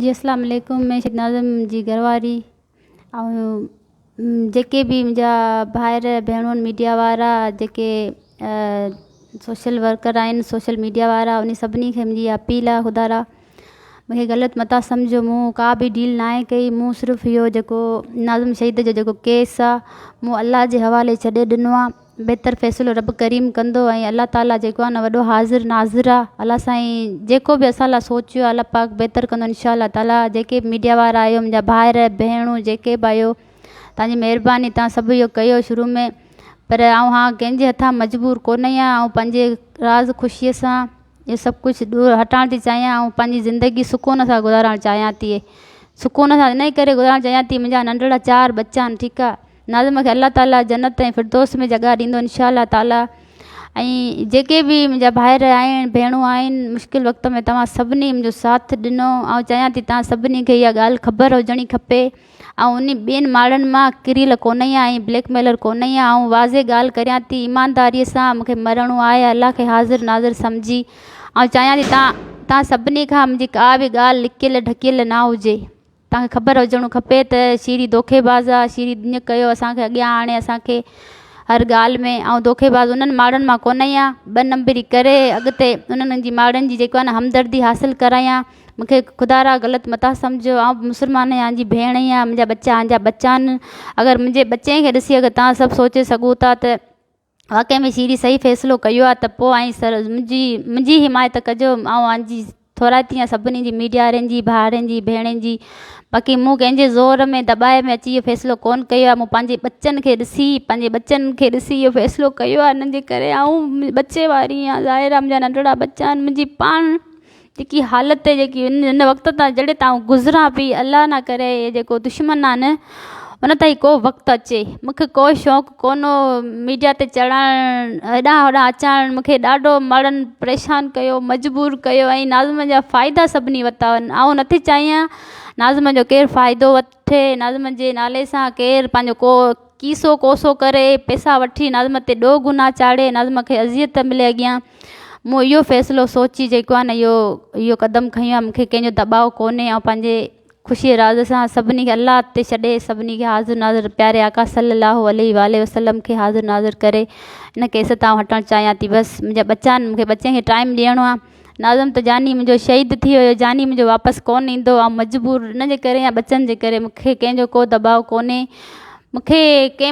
جي اسلام عليڪم مين شھيد ناظم جي گهر واري ۽ جيڪي به منهنجا ڀائر ڀيڻون ميڊيا وارا جيڪي سوشل ورڪر آهن سوشل ميڊيا وارا ان سڀني کي منهنجي اپيل آهي خدا را مون کي غلط متان سمجهو مون ڪا به ڊيل ناهي ڪئي مون صرف اهو جيڪو ناظم شهيد جو جيڪو ڪيس آهي مون الله جي حوالي ڇڏي ڏنو آهي بهتر فيصلو رب ڪريم ڪندو ۽ الله تعالي جيڪو آهي نه وڏو حاضر ناظر آهي الله سائين جيڪو به اسان لاء سوچيو آهي الله پاڪ بهتر ڪندو انشاء الله تعالي جيڪي به ميڊيا وارا آهيو منهنجا ڀائر ڀيڻون جيڪي به آهيو توهان جي مهرباني توهان سڀ اهو ڪيو شروع ۾ پر آئون ها ڪنهن جي هٿان مجبور ڪونه آهيان آئون پنهنجي راز خوشيء سان اهو سڀ ڪجهه ڏور هٽائڻ ٿي چاهيان ۽ پنهنجي زندگي سڪون سان گذارڻ چاهيان ٿي سڪون سان ان ڪري گذارڻ چاهيان ٿي منهنجا ننڍڙا چار ٻچا آهن ٺيڪ آهي ناظم کي الله تعالي جنت ۽ فردوس ۾ جڳهه ڏيندو انشاء الله تعالي ۽ جيڪي به منهنجا ڀائر آهن ڀيڻون آهن مشڪل وقت ۾ توهان سڀني منهنجو ساٿ ڏنو آئون چاهيان ٿي توهان سڀني کي اها ڳالهه خبر هجڻي کپي آئون ان ٻين ماڻهن مان ڪريل ڪونه آهيان ۽ بليڪ ميلر ڪونه آهيان آئون واضح ڳالهه ڪريان ٿي ايمانداريء سان مون کي مرڻو آهي الله کي حاضر ناظر سمجهي آئون چاهيان ٿي توهان توهان سڀني کان منهنجي ڪا به ڳالهه لڪيل ڍڪيل نه هجي توهان کي خبر هجڻ کپي ته شيري دوکيباز آ شيري ائين ڪيو اسان کي اڳيان آڻي اسان کي هر ڳالهه ۾ آئون دوکيباز انهن ماڻهن مان ڪونه آهيان ٻه نمبري ڪري اڳتي انهن جي ماڻهن جي جيڪو آهي نه همدردي حاصل ڪرايان مون کي خدا را غلط متان سمجهو آئون مسلمان آهيان جي ڀيڻ آهيان منهنجا ٻچا آهن جا ٻچا آهن اگر منهنجي ٻچي کي ڏسي اگر توهان سڀ سوچي سگهو ٿا ته واقعي ۾ شيري صحيح فيصلو ڪيو آهي ته پوء ۽ سر منهنجي منهنجي حمايت ڪجو آئون آن جي ٿورائتي آهيان سڀني جي ميڊيا وارن جي ڀائرن جي ڀيڻن جي باقي مون ڪنهن جي زور ۾ دٻاء ۾ اچي اهو فيصلو ڪونه ڪيو آهي مون پنهنجي ٻچن کي ڏسي پنهنجي ٻچن کي ڏسي اهو فيصلو ڪيو آهي انهن جي ڪري آئون ٻچي واري آهيان ظاهر آهي منهنجا ننڍڙا ٻچا آهن منهنجي پاڻ جيڪي حالت جيڪي هن وقت تان جهڙي تان آئون گذران پئي الله نه ڪري اهي جيڪو دشمن آهن ان تائين ڪو وقت اچي مون کي ڪو شوق ڪونه هو ميڊيا تي چڙهڻ هيڏانهن هوڏانهن اچڻ مون کي ڏاڍو ماڻهن پريشان ڪيو مجبور ڪيو ۽ ناظم جا فائدا سڀني ورتا آهن آئون نٿي چاهيان ناظم جو ڪير فائدو وٺي ناظم جي نالي سان ڪير پنهنجو ڪو ڪيسو ڪوسو ڪري پئسا وٺي ناظم تي ڏوهه گناهه چاڙهي ناظم کي اذيت ملي اڳيان مون اهو فيصلو سوچي جيڪو آهي نه اهو اهو قدم کنيو آهي مون کي ڪنهن جو دٻاءُ ڪونهي ۽ پنهنجي خوشي راز سان سڀني کي الله تي ڇڏي سڀني کي حاضر ناظر پياري آقا صلي الله عليه واٰله وسلم کي حاضر ناظر ڪري ان ڪيس تان هٽڻ چاهيان ٿي بس منهنجا ٻچا آهن مون کي ٻچن کي ٽائيم ڏيڻو آهي ناظم ته جاني منهنجو شهيد ٿي ويو جاني منهنجو واپس ڪونه ايندو آئون مجبور ان جي ڪري يا ٻچن جي ڪري مون کي ڪنهن جو ڪو دٻاءُ ڪونهي مون کي ڪنهن.